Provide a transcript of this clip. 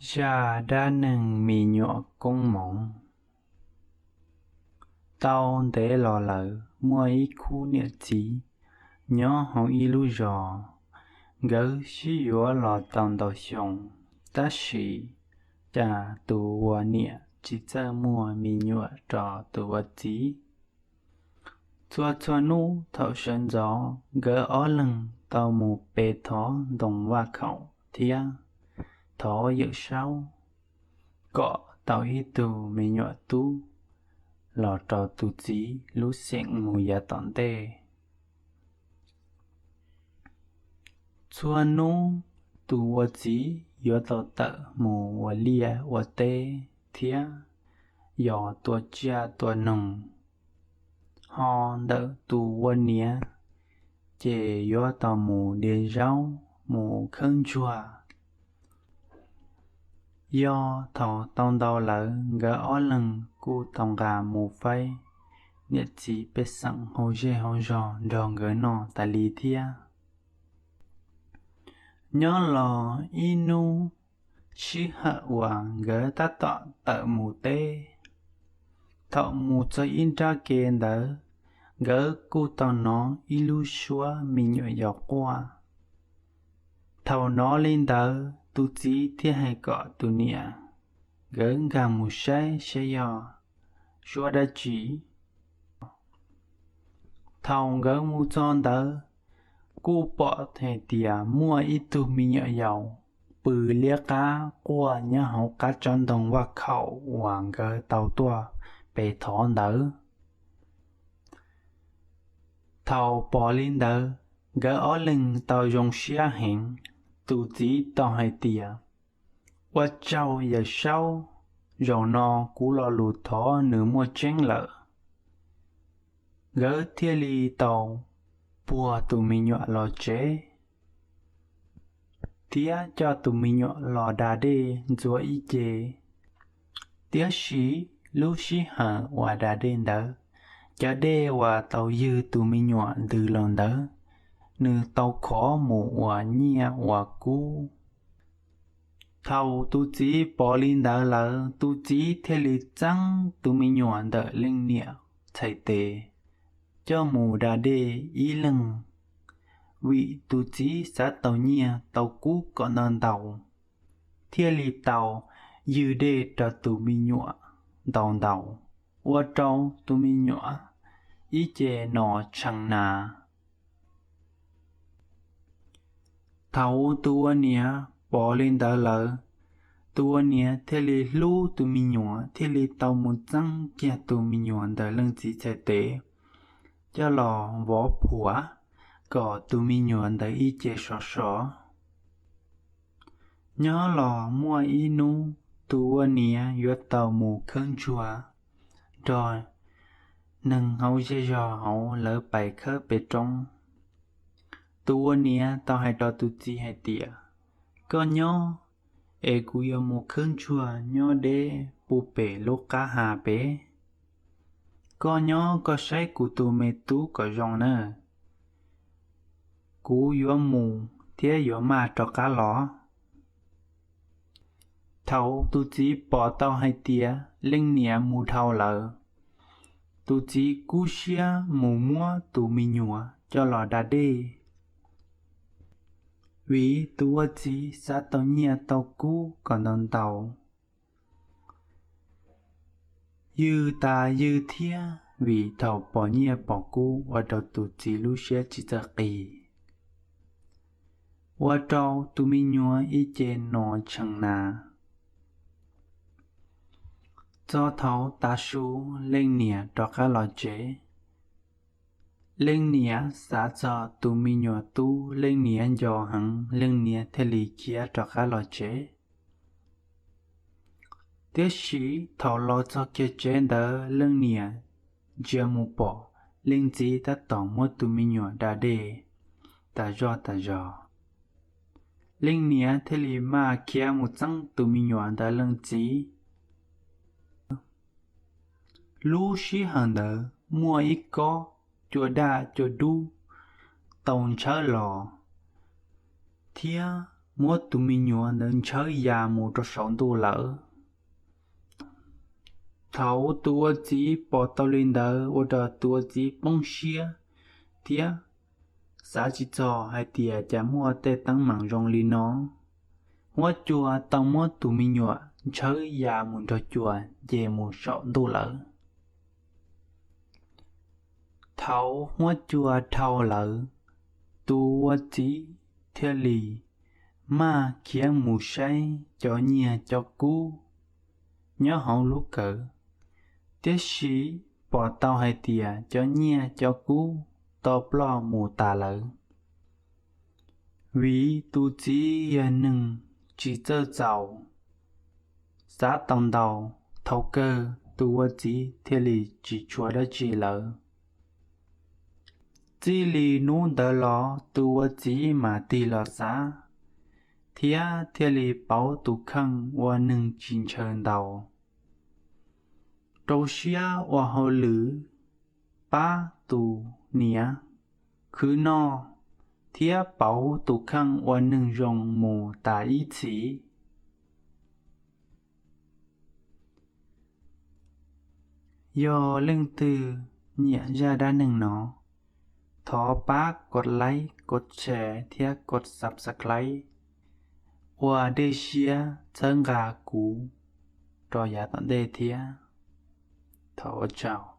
Zaj dab neeg me nyuam koob hmoov. Tau ntev los lawm, muaj ib khub niam txiv nyob hauv ib lub zos. Nkawd sib yuav los tau ntau xyoo, tab sis cas tus ua niam tsis txawj muaj me nyuam rau tus ua txiv. Txhua txhua hnub thaum sawv ntxov, nkawd ob leeg tau mus pe thov ntoo vaj khaum thiab thov Yawm Saub kom tau ib tug me nyuam tub los rau tus txiv lub xeem mus yav tom ntej. Txhua hnub tus ua txiv yuav tau tawm mus ua liaj ua teb thiab yos tua tsiaj tua noog. Ho ntawm tus ua niam ces yuav tau mus de zaub mus khawb ntsuag. Yog thaum tau ntau lawm, nkawd ob leeg kuj tau nqa mus faib niam txiv pej xeem hauv zej hauv zog nrog nkawd noj tas li thiab. Nyob los ib hnub sij hawm uas nkawd tab tom tawm mus teb, thaum mus txog ib nrab ke ntawd, nkawd kuj tau hnov ib lub suab me nyuam yaus quaj. Thaum hnov li ntawd, tus txiv thiaj hais kom tus niam nkawd nkag mus saib saib yog suab dab tsi. Thaum nkawd mus txog ntawd, kuj pom hais tias muaj ib tug me nyuam yaus pw liab qab quaj nyob hauv qab tsob ntoo vaj khaum uas nkawd tau tuaj pe thov ntawd. Thaum pom li ntawd, nkawd ob leeg tau zoo siab heev. Tus txiv tau hais tias, Ua tsaug Yawm Saub, zaum no kuv lo lus thov nws muaj tseeb lawm. Nkawd thiaj li tau puag tus me nyuam los tsev thiab coj tus me nyuam los da dej ntxuav ib ce. Tiam sis lub sij hawm uas da dej ntawd, cov dej uas tau ywg tus me nyuam ntws los ntawd, nws tau khov mus ua nyiaj ua kub. Thaum tus txiv pom li ntawd lawm, tus txiv thiaj li txeeb tus me nyuam ntawm leej niam txhais tes coj mus da dej ib leeg, vim tus txiv xav tau nyiaj tau kub kom ntau ntau, thiaj li tau ywg dej rau tus me nyuam ntau ntau, ua rau tus me nyuam ib ce no tshee nas. Thaum tus ua niam pom li ntawd lawm, tus ua niam thiaj li hlub tus me nyuam, thiaj li tau mus txeeb kiag tus me nyuam ntawm leej txiv txhais tes coj los vov phuam kom tus me nyuam ntawd ib ce sov sov. Nyob los muaj ib hnub tus ua niam yuav tau mus khawb ntsuag nrog neeg hauv zej zog hauv lawv pais khawb pem roob. Tus ua niam tau hais rau tus txiv hais tias, Koj nyob es kuv yuav mus khawb ntsuag nyob deb puag pem lub qab ha pem. Koj nyob koj saib kuv tus me tub kom zoo nawb. Kuv yuav mus thiab yuav maj rov qab los. Thaum tus txiv pom tau hais tias leej niam mus dhau lawm, tus txiv kub siab mus muab tus me nyuam coj los da dej. Vim tus ua txiv xav tau nyiaj tau kub kom ntau ntau, ywg tas ywg thiab, vim thaum pom nyiaj pom kub ua rau tus txiv lub siab tsis txawj qis, ua rau tus me nyuam ib ce no tshee nas. Txog thaum tav su, leej niam rov qab los tsev. Leej niam xav txog tus me nyuam tub, leej niam nco heev, leej niam thiaj li khiav rov qab los tsev. Tiam sis thaum los txog kiag tsev ntawd, leej niam ntsia mus pom leej txiv tab tom muab tus me nyuam da dej tas zog tas zog. Leej niam thiaj li maj khiav mus txeeb tus me nyuam ntawm leej txiv. Lub sij hawm ntawd muaj ib kob cua daj cua dub tau ntshawb los, thiab muab tus me nyuam ntawd ntshawb ya mus rau saum ntuj lawm. Thaum tus ua txiv pom tau li ntawd ua rau tus ua txiv poob siab thiab xav tsis txog hais tias cas muaj tej teeb meem zoo li no. Huab cua tau muab tus me nyuam ntshawb ya mus nrog cua nce mus saum ntuj lawm. Thaum huab cua dhau lawm, tus ua txiv thiaj li maj khiav mus saib cov nyiaj cov kub nyob hauv lub kawm, tiam sis pom tau hais tias cov nyiaj cov kub tau ploj mus tas lawm. Vim tus txiv yog neeg tsis txawj txaus, xav tau ntau, thaum kawg tus ua txiv thiaj li tsis tshua dab tsi lawm. Txij li hnub ntawd los tus ua txiv mam tig los xav, thiab thiaj li pauv tus kheej ua neeg tsis ntshaw ntau, rau siab ua hauj lwm, pab tus niam khwv noj, thiab pauv tus kheej ua neeg zoo mus tas ib txhis. Yog leej twg nyiam zaj dab neeg no, thov pab kov like, kov share thiab kov subscribe ua dej siab txhawb nqa kuv rau yav tom ntej thiab. Thov ua tsaug.